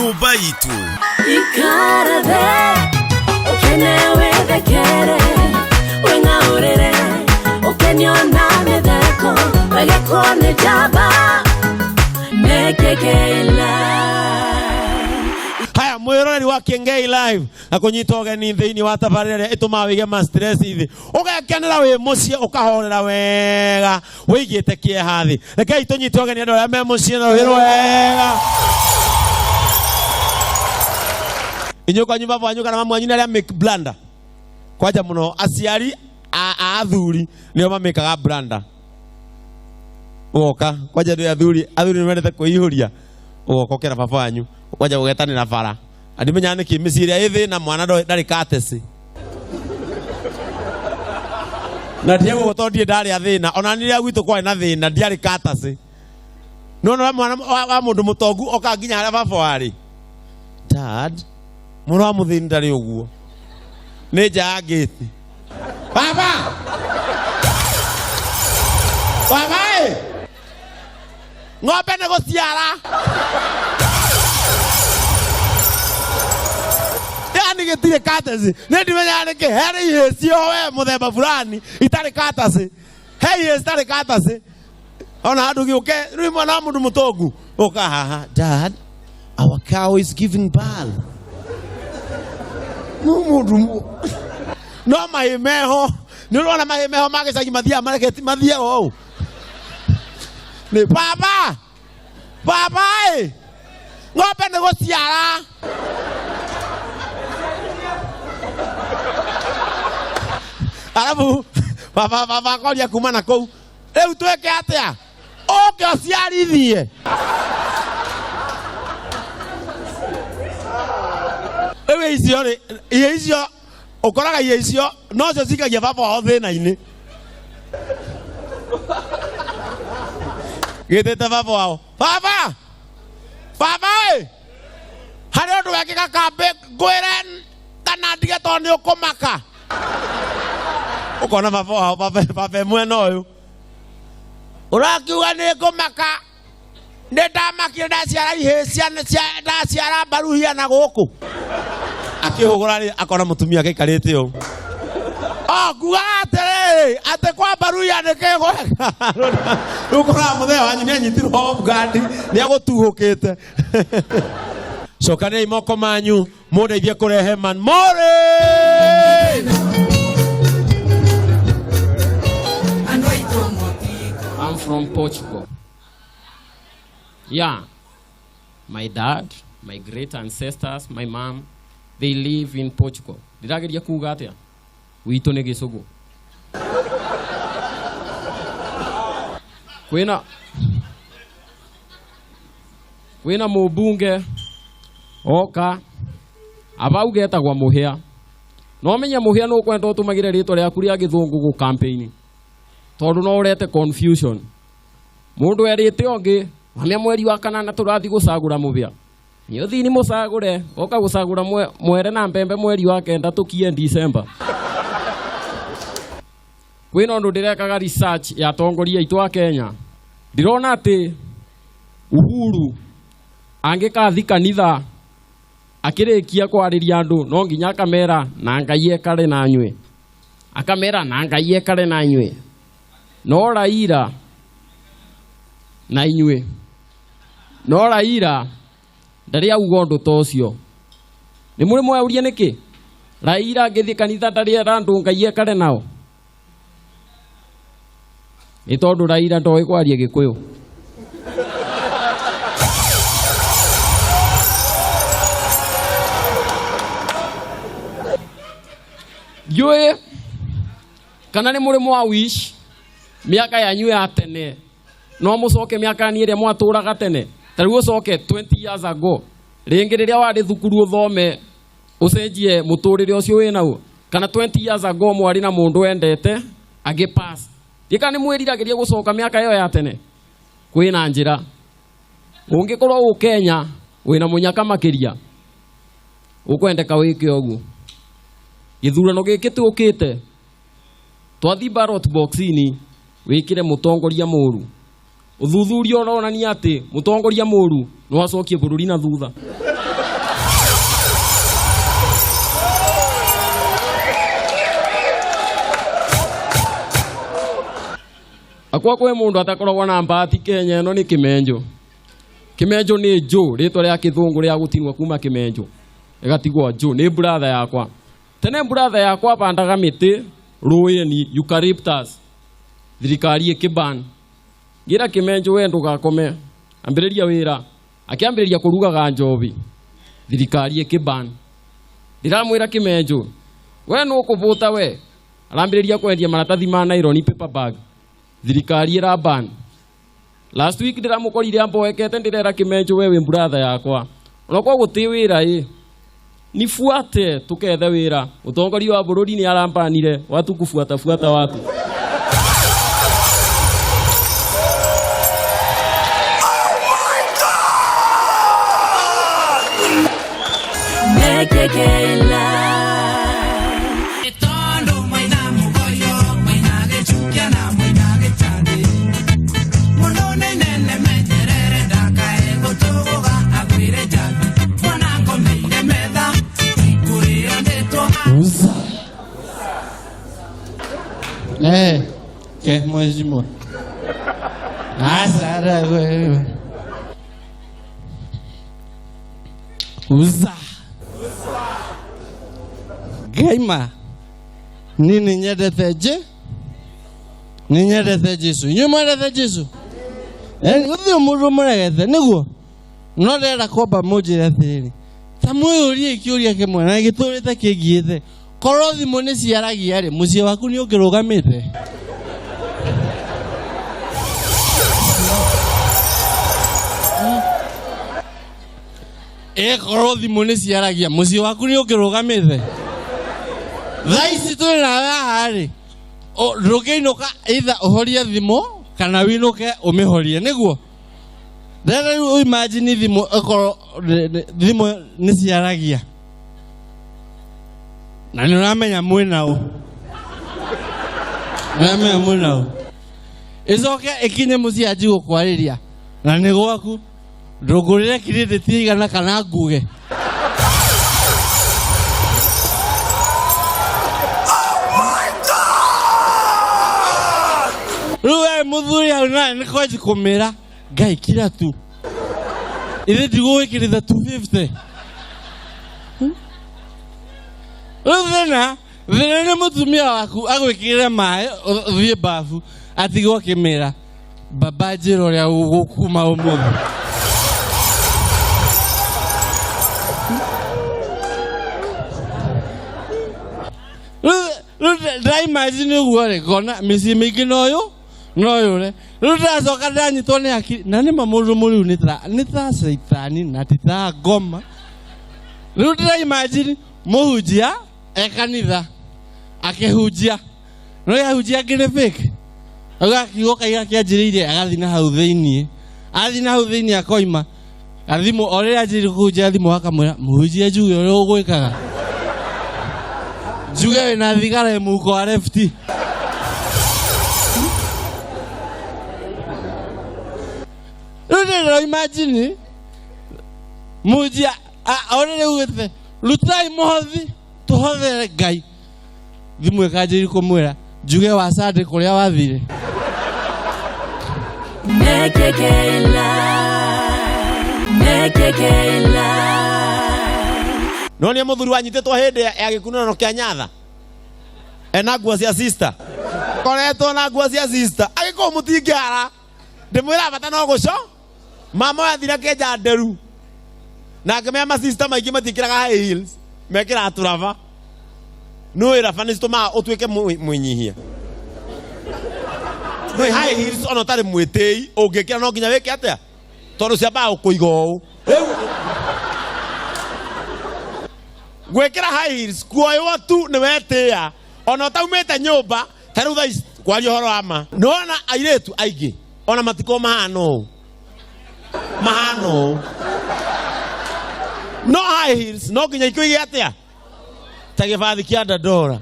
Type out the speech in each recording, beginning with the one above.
Nyũmba itũ. Ikara thĩ ũkene wĩthekere wĩng'aũrĩre ũkenio na mĩtheko wegekwo nĩ njamba nĩ KK Live. Haya, mwiroreri wa Kĩengei Live na kũnyita ũgeni thĩinĩ wa tabarĩra ĩrĩa ĩtũmaga wĩige ma stress thĩ, ũgekenera wĩ mũciĩ, ũkahorera wega wĩigĩte kĩeha thĩ. Rekei tũnyite ũgeni andũ arĩa me mũciĩ na rũhĩ rwega. Inyuĩ kwanyu baba wanyu kana mamu wanyu nĩ arĩa make blunder kwanja mũno, aciari a athuri nĩo mamĩkaga blunder. Ũgoka kwanja ndĩ athuri, athuri nĩ mendete kwĩihũria, ũgoka ũkera baba wanyu kwanja gũgetanĩra bara andimenyaga nĩkĩ mĩciĩ ĩrĩa ĩ thĩna mwana ndarĩ katesi na ndiaguo tondũ ndirĩ ndarĩa thĩna, ona nĩ rĩrĩa gwitũ kwarĩ na thĩna ndiarĩ katasi. No no mwana wa mũndũ mũtongu oka nginya harĩa baba warĩ, dad, mwana wa mũthĩni ndarĩ ũguo, nĩ nja ya ngĩti. Baba, baba ĩ ng'ombe nĩ gũciara, yani gĩtirĩ katesi. Nĩ ndimenyaga nĩkĩ harĩ ihĩĩ cio we mũthemba fulani itarĩ katasi, he ihĩĩ citarĩ katasi ona handũ gĩũke. Rĩu mwana wa mũndũ mũtongu ũka haha, dad, our cow is giving birth. No mũndũ no mahĩ meho, nĩ ũrona mahĩ meho ma gĩcagi mathiaga mareketi mathiaga ũũ nĩ baba, baba ĩ ng'ombe nĩ gũciara. Arabu baba, baba akoria kuma na kũu, rĩu twĩke atĩa? Ũke ũciarithie. Rĩu icio rĩ, ihe icio ũkoraga, ihe icio nocio cikagia baba wao thĩna-inĩ, gĩtĩte baba wao, baba, baba ĩ harĩ ũndũ wekĩka kambĩ ngwĩre kana ndige tondũ nĩ ũkũmaka. Ũkona baba wao, baba, baba e mwena ũyũ ũrakiuga nĩ ngũmaka, nĩ ndamakire ndaciara ihĩĩ ndaciara mbaruhia na gũkũ. Akĩhũgũra rĩ, akona mũtumia akĩikarĩte ũũ. O ngugaga atĩrĩrĩ, atĩ kwa mbaruhia nĩ kĩgweka. Rĩu ũkoraga mũthee wanyu nĩ anyitirwo off guard, nĩ agũtuhũkĩte. Cokanĩai moko manyu mũndeithie kũrehe Man Mori. I'm from Portugal. Yeah, my dad, my great ancestors, my mom, they live in Portugal. Ndĩrageria kuga atĩa? Witũ nĩ gĩcũgũ. Kwĩna mũmbunge oka abauga etagwa Mũhĩa. No menye Mũhĩa nĩ ũkwenda ũtũmagĩre rĩtwa rĩaku rĩa gĩthũngũ gũ campaign, tondũ no ũrete confusion. Mũndũ erĩte ũngĩ wamĩa mweri wa kanana tũrathiĩ gũcagũra Mũhĩa, nĩ ũthini mũcagũre oka gũcagũra mwere na mbembe mweri wa kenda tũkie December. Kwĩna ũndũ ndĩrekaga research ya atongoria aitũ a Kenya, ndĩrona atĩ Uhuru angĩkathi kanitha akĩrĩkia kwarĩria andũ no nginya akamera na Ngai ekare na nywe, akamera na Ngai ekare na nywe, no Raila na inyuĩ, no Raila ndarĩ auga ũndũ ta ũcio. Nĩ mũrĩ mwauria nĩkĩ Raila angĩthiĩ kanitha ndarĩ era andũ Ngai ekare nao? Nĩ tondũ Raila ndoĩ kwaria Gĩkũyũ. Ndiũĩ kana nĩ mũrĩ mwa wish mĩaka yanyu ya tene no mũcoke mĩaka ĩrĩa mwatũraga tene, ta rĩu ũcoke 20 years ago rĩngĩ rĩrĩa warĩ thukuru, ũthome ũcenjie mũtũrĩre ũcio wĩ naguo, kana 20 years ago mwarĩ na mũndũ wendete agĩ pass gĩka, nĩ mwĩriragĩria gũcoka mĩaka ĩyo ya tene. Kwĩna njĩra ũngĩkorwo wũ Kenya wĩna mũnyaka makĩria ũkwendeka wĩke ũguo. Gĩthurano gĩkĩ tũkĩte twathi ballot box-inĩ wĩkĩre mũtongoria mũru. Ũthuthuria ũronania atĩ mũtongoria mũru no acokie bũrũri na thutha. Akwa kwĩ mũndũ atakoragwo na mbahati Kenya ĩno nĩ Kĩmenjo. Kĩmenjo nĩ Joe, rĩtwa rĩa kĩthũngũ rĩa gũtinwo kuma Kĩmenjo. Ĩgatigwo Joe, nĩ brother yakwa. Tene brother yakwa apandaga mĩtĩ rũĩ-inĩ, eucalyptus. Thirikari ĩkĩban. Ngĩra Kĩmenjo we ndũgakome, ambĩrĩria wĩra. Akĩambĩrĩria kũrugaga njobi. Thirikari ĩkĩban. Ndĩramwĩra Kĩmenjo, we nũkũbũta we. Arambĩrĩria kwendia maratathi ma nylon paper bag. Thirikari ĩraban. Last week ndĩramũkorire amboekete ndĩrera Kĩmenjo we wĩ brother yakwa. Onokorwo gũtĩ wĩra ĩ, nifuate tukethe wĩra. Mũtongoria wa bũrũri nĩ arambanire watu kufuata fuata watu. Eh, ke mheshimiwa. Asa wewe. Uza. Gaima. Nini nyendete je? Ni nyendete Jesu. Inyuĩ mwendete Jesu? Eh, gũtirĩ mũndũ mũregete nĩguo. No ndĩrenda kwamba mũnjĩre atĩrĩrĩ. Ta mwĩyũrie kĩũria kĩmwe na gĩtũrĩte kĩngiĩte. Korwo thimũ nĩ ciaragia rĩ, mũciĩ waku nĩ ũngĩrũgamĩte? Ĩ korwo thimũ nĩ ciaragia, mũciĩ waku nĩ ũngĩrũgamĩte? Thaa ici twĩ nawe haha rĩ, ndũngĩinũka either ũhorie thimũ kana wĩinũke ũmĩhorie, nĩguo? Ndĩrenda rĩu imagine thimũ ĩkorwo thimũ nĩ ciaragia. Na nĩ ũramenya mwĩna ũ. Nĩ ũramenya mwĩna ũ. Ĩcoke ĩkinye mũciĩ anjie gũkwarĩria. Na nĩ gwaku. Ndũngũrĩre credit igana kana nguge. Rĩu we mũthuri hau nawe nĩ kwanji kũmĩra Ngai kira tu. Ithe ndigũgwĩkĩrĩra 250. Rĩu thĩna nĩ mũtumia waku agwĩkĩrĩre maĩ ũthiĩ babu atigwo akĩmĩra baba njĩra ũrĩa ũgũkuma ũmũthĩ. Rĩu ndĩraimagine ũguo rĩ, ngona mĩciĩ mĩingĩ no ũyũ no yũre. Rĩu ndĩracoka ndĩranyitwo nĩ hakiri na nĩma mũndũ mũrĩu nĩ ta caitani na ti ta ngoma. Rĩu ndĩraimagine mũhunjia e kanitha akĩhunjia no ahunjia angĩ nĩ fake. Auga kiugo kaiga kĩanjĩrĩirie agathiĩ na hau thĩiniĩ, athiĩ na hau thĩiniĩ akoima athimũ o rĩrĩa anjĩrĩirie kũhunjia thimũ akamwĩra mũhunjia njuge ũrĩa ũgwĩkaga, njuge wĩna thigara ĩ mũhuko wa left. Rĩu ndĩrona imagine mũhunjia o rĩrĩa augĩte rutai mũhothi tũhothere Ngai, thimũ ĩkanjĩrĩria kũmwĩra njuge wa Sunday kũrĩa wathire. No nĩ mũthuri wanyitĩtwo hĩndĩ ya gĩkunũrano kĩa Nyatha ena nguo cia sister, koretwo na nguo cia sister agĩkorwo mũtingĩara ndĩmwĩra bata no gũco mama ũyũ athire akĩenja nderu na ngĩmenya ma sister maingĩ matiĩkĩraga high heels mekĩraga tũraba. Nĩũĩ raba nĩ citũmaga ũtuĩke mwĩnyihia. Nĩũĩ high heels ona ũtarĩ mwĩtĩi ũngĩkĩra no nginya wĩke atĩa tondũ ciambaga gũkũiga ũũ. Rĩu gwĩkĩra high heels kuoywo tu nĩ wetĩĩa ona ũtaumĩte nyũmba ta rĩu thaa ici kwaria ũhoro wa ma nĩwona airĩtu aingĩ ona matikorwo mahana ũũ mahana ũũ no high heels no nginya ikũige atĩa ta gĩbathi kĩa Dandora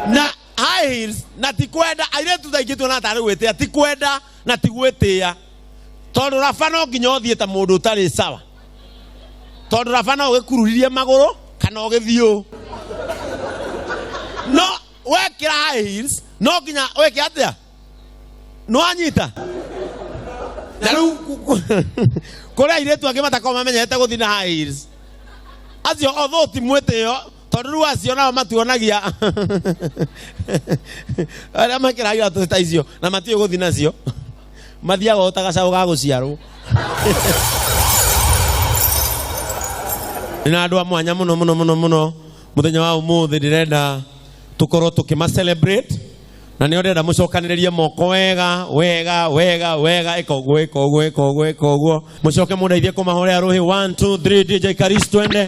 na high heels na ti kwenda airĩtu thaa ingĩ tuona tarĩ gwĩtĩa ti kwenda na ti gwĩtĩa tondũ raba no nginya ũthiĩ ta mũndũ ũtarĩ sawa tondũ raba no ũgĩkururirie magũrũ kana ũgĩthiĩ ũũ no Wekĩra high heels no nginya wĩke atĩa? Nĩwanyita? Na rĩu kũrĩ airĩtu angĩ matakoragwo mamenyerete gũthiĩ na high heels. Acio although ti mwĩtĩo tondũ rĩu acio nao matuonagia arĩa mekĩraga iratũ ta icio na matiũĩ gũthiĩ nacio mathiaga o ta gacaũ ga gũciarwo. Nĩ na andũ a mwanya mũno mũno mũno mũno mũthenya wa ũmũthĩ ndĩrenda tũkorwo tũkĩma celebrate na nĩo ndĩrenda mũcokanĩrĩrie moko wega wega wega wega ĩka ũguo ĩka ũguo ĩka ũguo ĩka ũguo mũcoke mũndeithie kũmahũrĩra rũhĩ 1 2 3 DJ Karis twende.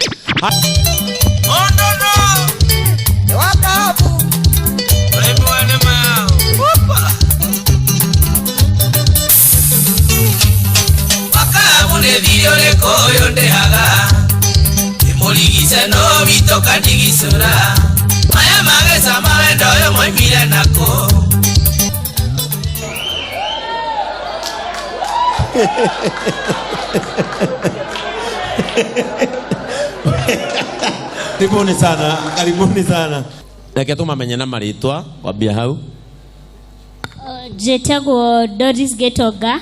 Karibuni sana, karibuni sana. Reke tũmamenye na marĩtwa kwambia hau. Njĩtagwo Doris Getonga,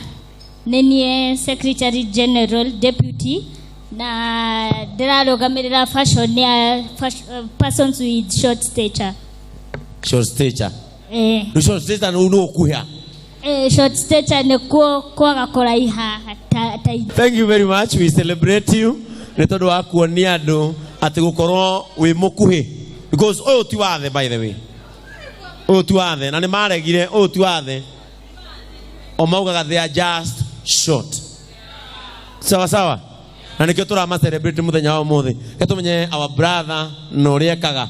nĩ niĩ Secretary General Deputy na ndĩrarũgamĩrĩra fashion ya persons with short stature. Short stature. Eh, Rĩu short stature nĩ ũkuhĩa. Short stature nĩkuo kwaga kũraiha ta Thank you very much. We celebrate you. Nĩ tondũ wa kuonia andũ atĩ gũkorwo wĩ mũkuhĩ. Because ũyũ ti wathe by the way. Ũyũ ti wathe na nĩ maregire ũyũ ti wathe. O maugaga they are just short. Sawa sawa. Na nĩkĩo tũrama celebrate mũthenya wa ũmũthĩ. Reke tũmenye our brother na ũrĩa ekaga.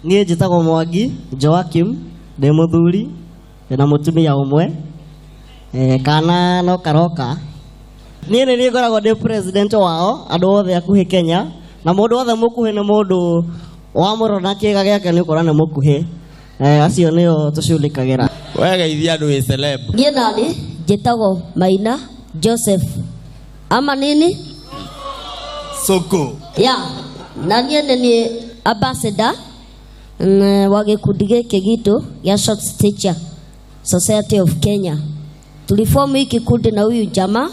Niĩ njĩtagwo Mwangi Joakim, ndĩ mũthuri, ndĩna mũtumia ũmwe, kana no karoka. Niĩ nĩ niĩ ngoragwo ndĩ president wao, andũ othe akuhĩ Kenya, na mũndũ wothe mũkuhĩ nĩ mũndũ wamũrora na kĩga gĩake nĩ ũkora nĩ mũkuhĩ. Acio nĩo tũcughulikagĩra. Wegeithia andũ wĩ celeb. Niĩ nani njĩtagwo Maina Joseph ama nini? Soko. Ya, na niĩ nĩ niĩ ambassador wa gĩkundi gĩkĩ gitũ gĩa Short Stature Society of Kenya. Tulifomu hii kikundi na huyu jamaa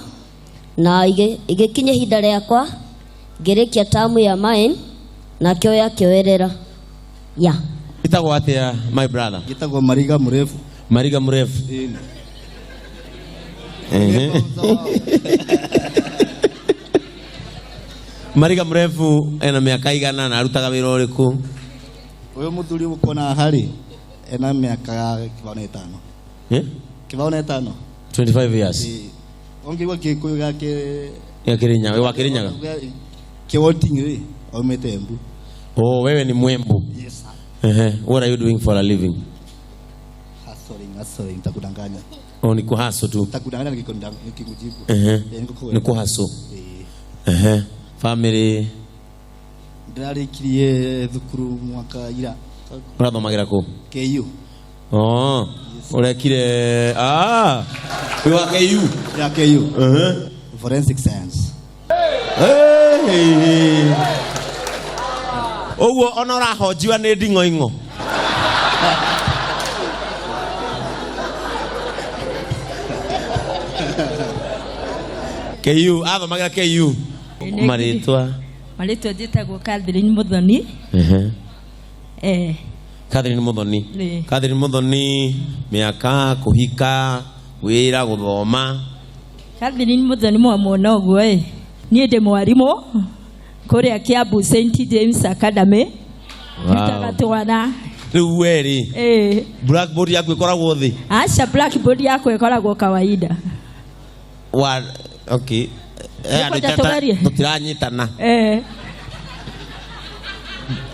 na igĩkinya ihinda rĩakwa ngĩrĩkia tamu ya mine na akĩoya akĩoerera. Ya. Ĩtagwo atĩa my brother? Gĩtagwo Mariga Mrefu. Mariga Mrefu. Ĩni. Ehe. Mariga Mrefu ena mĩaka igana na arutaga wĩra ũrĩkũ? Ũyũ mũthuri ũkuona haha rĩ ena mĩaka ya 25. Eh? 25. 25 years. Ĩĩ. Ũngĩigua Gĩkũyũ gĩake Ya Kirinyaga, wa Kirinyaga. Kĩwoting rĩ aumĩte Embu. Oh, wewe ni Mwembu. Yes. Ehe. What are you doing for a living? Hustling, hustling, nitakudanganya. Oh, ni kuhaso tu. Nitakudanganya nikikujibu. Ehe. Ĩĩ, nĩkũkwĩra. Ni kuhaso. Ĩĩ. Ehe. Family Ndĩrarĩkirie thukuru mwaka ira. ũrathomagĩra kũ? KU. Oh, ũrekire ah, wĩ wa KU. Ya KU. Ehe. Forensic science. Hey. Ũguo ona ũrahonjiwa nĩ nding'oing'o. KU athomagĩra KU. Marĩtwa. Marĩtwa njĩtagwo Catherine Muthoni. Ehe. Eh. Catherine Muthoni. Ĩĩ. Catherine Muthoni mĩaka kũhika wĩra gũthoma. Catherine Muthoni mwamwona ũguo ĩ niĩ ndĩ mwarimũ kũrĩa Kiambu St James Academy ndutaga twana. Rĩu we rĩ Ĩĩ. Blackboard yaku ĩkoragwo thĩ? Aca, blackboard yakwa ĩkoragwo kawaida. Wa okay. Eh, andũ Nĩkwenda tũgerie? Tũtiranyitana. Eh.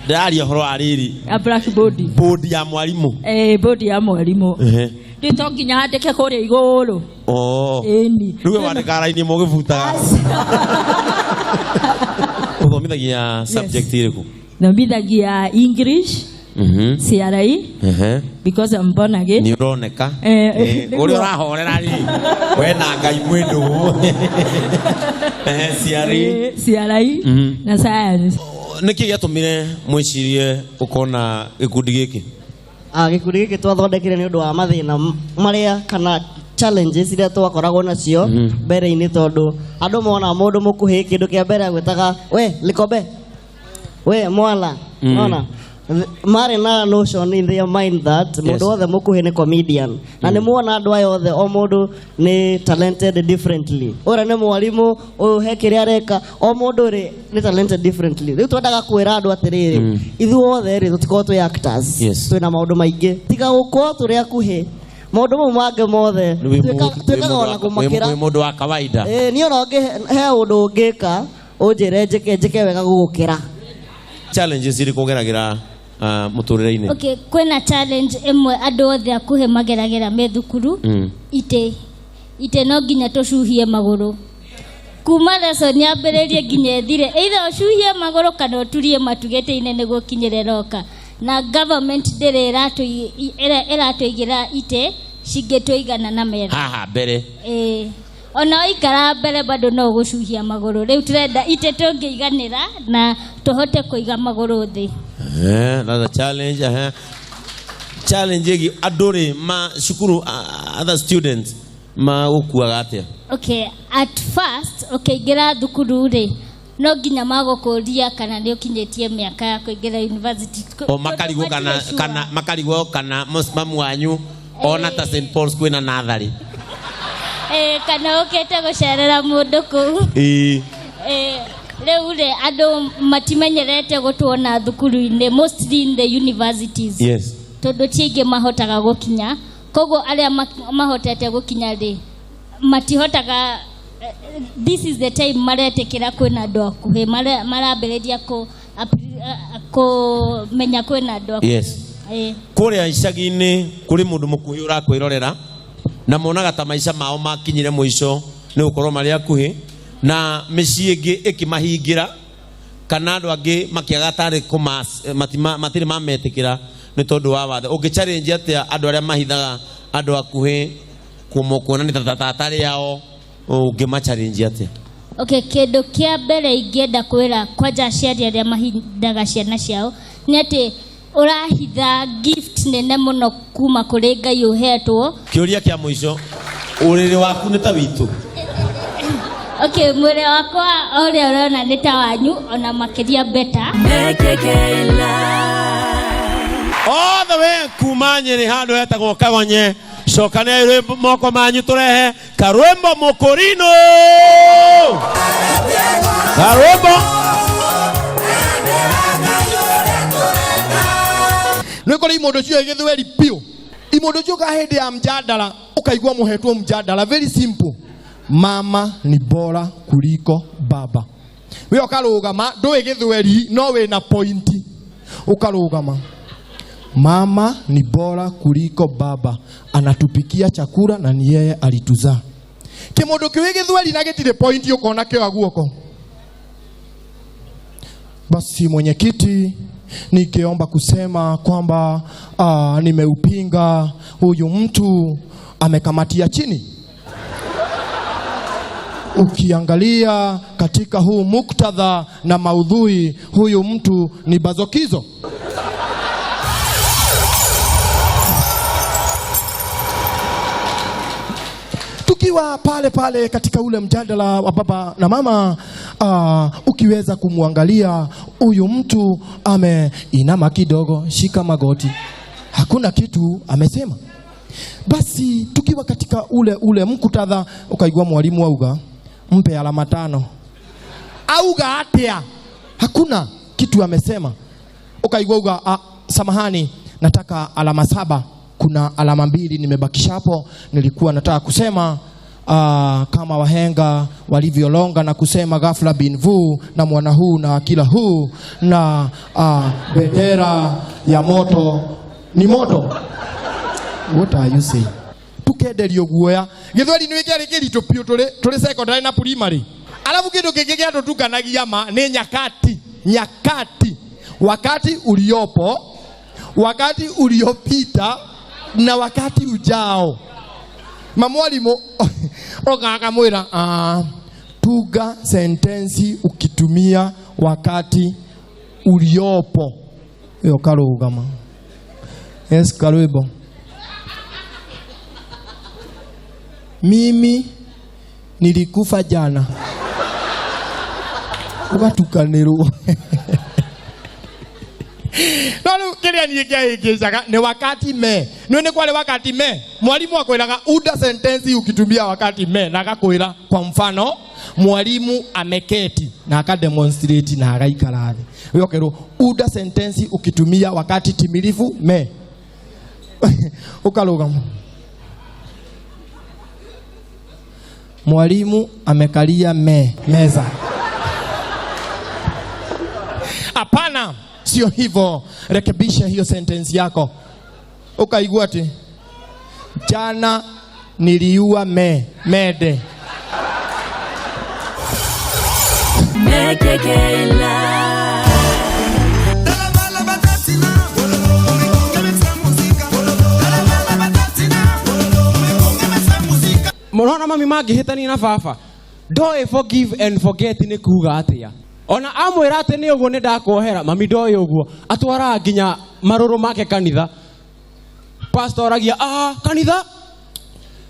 Ndĩraria ũhoro wa rĩrĩ. A blackboard. Board ya mwarimũ. Eh, board ya mwarimũ. Ehe. Rĩu to nginya andĩke kũrĩa igũrũ. Oh. Ĩni. Rĩu we wandĩkaga raini ĩmwe ũgĩbutaga. Ũthomithagia subject ĩrĩkũ? Thomithagia English, CRE, because I'm born again. Nĩ ũroneka. Eh, Eh, nĩguo. ũrĩa ũrahorera rĩ we na Ngai mwĩ ndũgũ. Ehe, CRE. Eh, CRE na science. Nĩkĩ gĩatũmire mwĩcirie ũkona gĩkundi gĩkĩ? Gĩkundi gĩkĩ twathondekire nĩ ũndũ wa mathĩna marĩa kana challenges iria twakoragwo nacio mbere-inĩ, tondũ andũ mona mũndũ mũkuhĩ kĩndũ kĩa mbere agwĩtaga we likombe, we mwala. Nona marĩ na notion in their mind that mũndũ wothe mũkuhĩ nĩ comedian, na nĩ muona andũ aya othe, o mũndũ nĩ talented differently. Ũrĩa nĩ mwarimũ, ũyũ he kĩrĩa areka, o mũndũ rĩ nĩ talented differently. Rĩu twendaga kwĩra andũ atĩrĩrĩ, ithuothe rĩ tũtikorwo twĩ actors, twĩna maũndũ maingĩ tiga gũkorwo tũrĩ akuhĩ, maũndũ mau mangĩ mothe twĩkaga ona kũmakĩra. Wĩ mũndũ wa kawaida. Ĩĩ, niĩ ona he ũndũ ũngĩka ũnjĩre njĩke, njĩke wega gũgũkĩra. Challenges irĩkũ ũgeragĩra mũtũrĩre-inĩ? Okay, kwĩna challenge ĩmwe andũ othe akuhĩ mageragĩra me thukuru. Itĩ no nginya tũcuhie magũrũ kuma lesson yambĩrĩrie nginya ĩthire, either ũcuhie magũrũ kana ũturie matu gĩtĩ-inĩ nĩguo ũkinyĩre roka. Na government ndĩrĩ ĩratũigĩra itĩ cingĩtũigana na metha haha mbere. Ĩĩ, ona waikara mbere bado no ũgũcuhia magũrũ. Rĩu tũrenda itĩ tũngĩiganĩra na tũhote kũiga magũrũ thĩ. That's a challenge. Challenge ĩgiĩ andũ rĩ ma cukuru, other students magũkuaga atĩa? Okay, at first ũkĩingĩra thukuru rĩ, no nginya magũkũria kana nĩ ũkinyĩtie mĩaka ya kũingĩra university. O makarigwo kana Matirĩ sure. kana makarigwo kana mamu wanyu ona ta St Paul's kwĩna natharĩ. Kana ũkĩte gũcerera mũndũ kũu. Rĩu rĩ, andũ matimenyerete gũtuona thukuru-inĩ, mostly in the universities, tondũ ti aingĩ mahotaga gũkinya. Koguo arĩa mahotete gũkinya rĩ, matihotaga, this is the time maretĩkĩra kwĩna andũ akuhĩ, marambĩrĩria kũmenya kwĩna andũ akuhĩ. Kũrĩa icagi-inĩ kũrĩ mũndũ mũkuhĩ ũrakwĩrorera na monaga ta maica mao makinyire mũico nĩ gũkorwo marĩ akuhĩ, na mĩciĩ ĩngĩ ĩkĩmahingĩra kana andũ angĩ makĩaga tarĩ matirĩ mametĩkĩra nĩ tondũ wa wathe. Ũngĩ challenge atĩa andũ arĩa mahithaga andũ akuhĩ kuona nĩ ta tata rĩao, ũngĩma challenge atĩa? Okay, kĩndũ kĩa mbere ingĩenda kwĩra kwanja aciari arĩa mahithaga ciana ciao nĩ atĩ ũrahitha gift nene mũno kuma kũrĩ Ngai ũhetwo. Kĩũria kĩa mũico, ũrĩrĩ waku nĩ ta witũ? Okay, mwĩrĩ wakwa ũrĩa ũrona nĩ ta wanyu, ona makĩria better. All the way kuma Nyĩrĩ handũ hetagwo Kagonye, cokanĩrai moko manyu tũrehe karwĩmbo mũkũrinũ, karwĩmbo. Nĩ kũrĩ imũndũ ciũĩ gĩthweri biũ, imũndũ ciũka hĩndĩ ya mjadala, ũkaigua mũhetwo mjadala very simple, mama ni bora kuliko baba. We ũkarũgama, ndũĩ gĩthweri no wĩna pointi, ũkarũgama, mama ni bora kuliko baba, anatupikia chakula na ni yeye alituzaa. Kĩmũndũ kĩũĩ gĩthweri na gĩtirĩ pointi, ũkona kĩoya guoko. Basi mwenyekiti, nikiomba kusema kwamba nimeupinga huyu mtu amekamatia chini. Ukiangalia katika huu muktadha na maudhui, huyu mtu ni bazokizo. Tukiwa pale pale katika ule mjadala wa baba na mama, ukiweza kumwangalia huyu mtu ameinama kidogo, shika magoti, hakuna kitu amesema. Basi tukiwa katika ule mkutadha, ukaigua mwalimu auga mpe alama 5. Auga atia? Hakuna kitu amesema. Ukaigua uga, samahani, nataka alama 7, kuna alama 2 nimebakisha hapo, nilikuwa nataka kusema kama wahenga walivyolonga na kusema ghafla bin vu na mwana huu na akila huu na bendera ya moto ni moto. What are you saying? Tukenderio guoya. Githweri nĩ kĩarĩ kĩritũ biũ tũrĩ secondary na primary. Alafu kĩndũ kĩngĩ gĩatũtukanagia ma nĩ nyakati. Nyakati. Wakati uliopo, wakati uliopita na wakati ujao. Mamwalimu oka akamwĩra, tunga sentensi ukitumia wakati uliopo. Ĩyo karũgama. Yes, karwimbo. Mimi nilikufa jana. Ũgatukanĩrwo. No rĩu kĩrĩa niĩ kĩahĩngĩcaga nĩ wakati me. Nĩ nĩ kwarĩ wakati me. Mwalimu akwĩraga unda sentensi ukitumia wakati me na agakwĩra kwa mfano mwalimu ameketi na akademonstrate na agaikara thĩ. We ũkerwo unda sentensi ukitumia wakati timilifu me. Ukarũgama. Mwalimu amekalia me meza. Hapana, sio hivyo. Rekebisha hiyo sentence yako. Ukaigua ati jana niliua me mede. Mekekela. Mũrona mami mangĩhĩtania na baba ndoĩ forgive and forget nĩ kuga atĩa ona amwĩra atĩ nĩ ũguo nĩ ndakuohera mami ndoĩ ũguo atwaraga nginya marũrũ make kanitha pastor oragia ah kanitha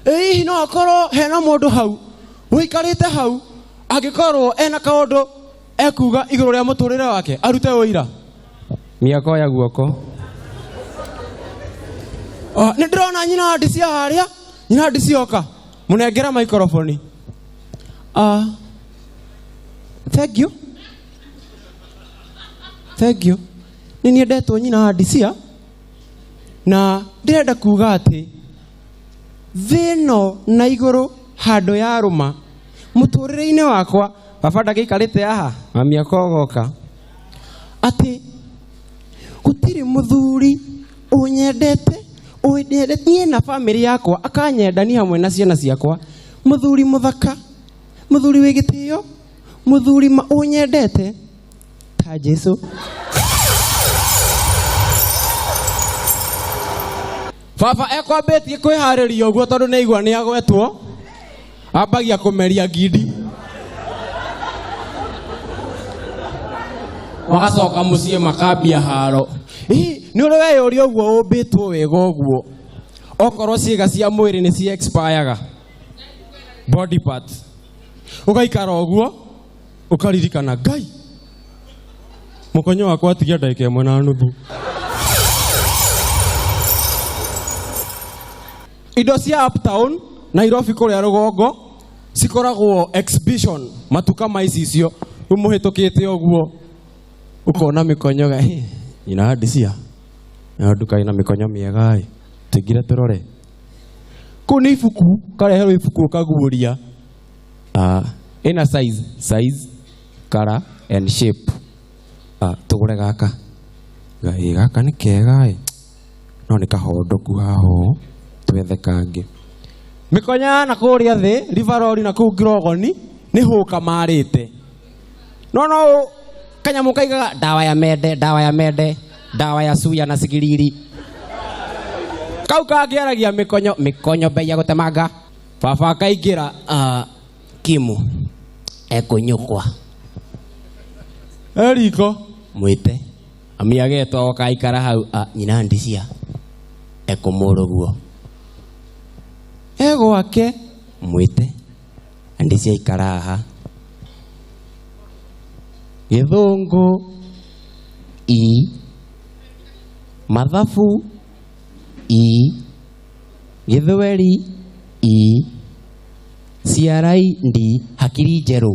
ĩ hihi no akorwo hena mũndũ hau ũikarĩte hau angĩkorwo ena kaũndũ ekuga igũrũ rĩa mũtũrĩre wake arute ũira mĩako ya guoko. Oh, nĩ ndĩrona nyina wa ndisia harĩa nyina wa ndisia oka mũnengera microphone. Ah, thank you. Thank you. Nĩ niĩ ndetwo nyina wa ndisia na ndĩrenda kuga atĩ thĩ ĩno na igũrũ handũ yarũma mũtũrĩre-inĩ wakwa baba ndagĩikarĩte haha mami akogoka atĩ gũtirĩ mũthuri ũnyendete ũnyendete niĩ na bamĩrĩ yakwa akanyenda niĩ hamwe na ciana ciakwa mũthuri mũthaka mũthuri wĩ gĩtĩo mũthuri ũnyendete ta Jesu. Baba ekwambĩtie kwĩharĩria ũguo tondũ nĩ aigua nĩ agwetwo ambagia kũmeria ngindi magacoka mũciĩ makambia haro. Hihi nĩ ũrĩ weyũria ũguo ũmbĩtwo wega ũguo okorwo ciĩga cia mwĩrĩ nĩ ci expireaga body parts ũgaikara ũguo ũkaririkana Ngai mũkonyo wakwa atigia ndagĩka ĩmwe na nuthu. Indo cia Uptown Nairobi kũrĩa rũgongo cikoragwo exhibition matuka ma icicio rĩu mũhĩtũkĩte ũguo ũkona mĩkonyo ga nyina ndisia na nduka ĩna mĩkonyo mĩega ĩ tũingĩre tũrore kũu nĩ ibuku kareherwo ibuku ũkaguũria. Ĩna size size color and shape. Tũgũre gaka ĩ gaka nĩ kega ĩ no nĩ kahondoku haha ũũ twethe kangĩ. Mĩkonyo ya na kũrĩa thĩ Riveroli na kũu Ngirogoni nĩ hũka marĩte no no kanyamũ kaigaga ndawa ya mende ndawa ya mende ndawa ya suya na sigiriri kau kangĩaragia mĩkonyo mĩkonyo bei ya gũtemanga baba akaingĩra Kimu ekũnyũkwa eriko mwĩte ami agetwo oka aikara hau nyina ndisia ekũmũrũguo egwake mwĩte ndisia ikara haha gĩthũngũ i mathabu i gĩthweri i ciarai ndi hakiri njerũ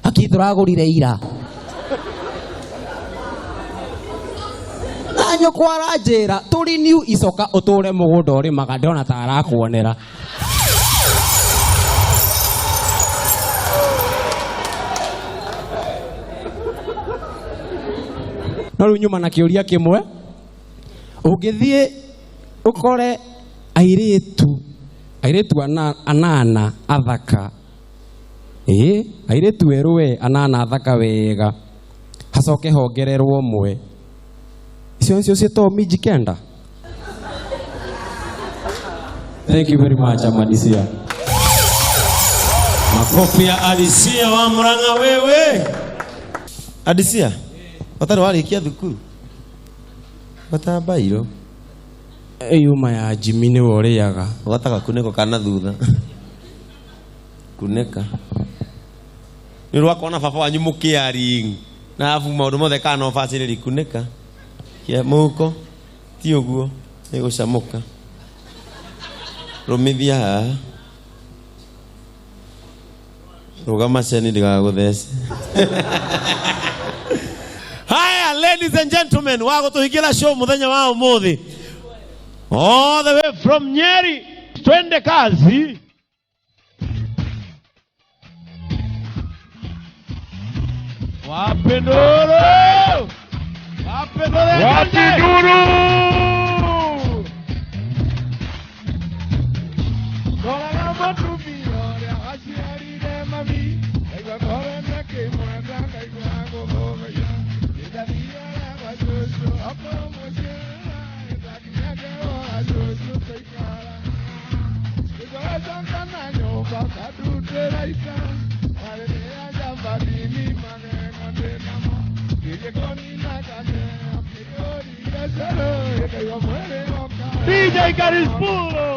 hakiri tũragũrire ira na nyũkwa aranjĩra tũri new icoka ũtũre mũgũnda ũrĩmaga ndĩrona ta arakuonera. No rĩu nyuma na kĩũria kĩmwe ũngĩthiĩ ũkore airĩtu airĩtu anana athaka ĩ airĩtu erũ we anana athaka wega hacoke hongererwo ũmwe icio nĩcio ciĩtagwo minji kenda. Thank you very much Amadisia. Makofi ya Adisia wa Murang'a wewe. Adisia, watarĩ warĩkia thukuru? Gwata mbairũ. Yuma ya Jimmy nĩwe ũrĩaga. Gwata gakunĩko kana thutha. Kunĩka. Nĩ rwakona baba wanyu mũkĩaring. Na abu maũndũ mothe kana no bacĩrĩri kunĩka. Kia mũhuko. Ti ũguo. Nĩ gũcamũka. Rũmithia haha. Rũgama ceni ndĩgagũthece. Haya, ladies and gentlemen, wa gũtũhingĩra show mũthenya wa ũmũthĩ. All the way from Nyeri. Twende kazi. Wape nduru! Wape nduru! Wapi nduru? Roraga mũtumia ũrĩa waciarire mami, ngaigua ngoro ĩkĩmwenda, ngaigua gũthũgũya. Nĩndathiaga gwa cũcũ, okorwo mũciĩ nĩndakinya gwa cũcũ tũikara. Nĩtwacoka na nyũmba ngandutĩra ita, marĩrĩa njambarini magego ndĩnamo. Ngĩthiĩ kũnina kameo, kĩiyũrire cũrũ, ngaigua mwĩrĩ woka. DJ Karispulo.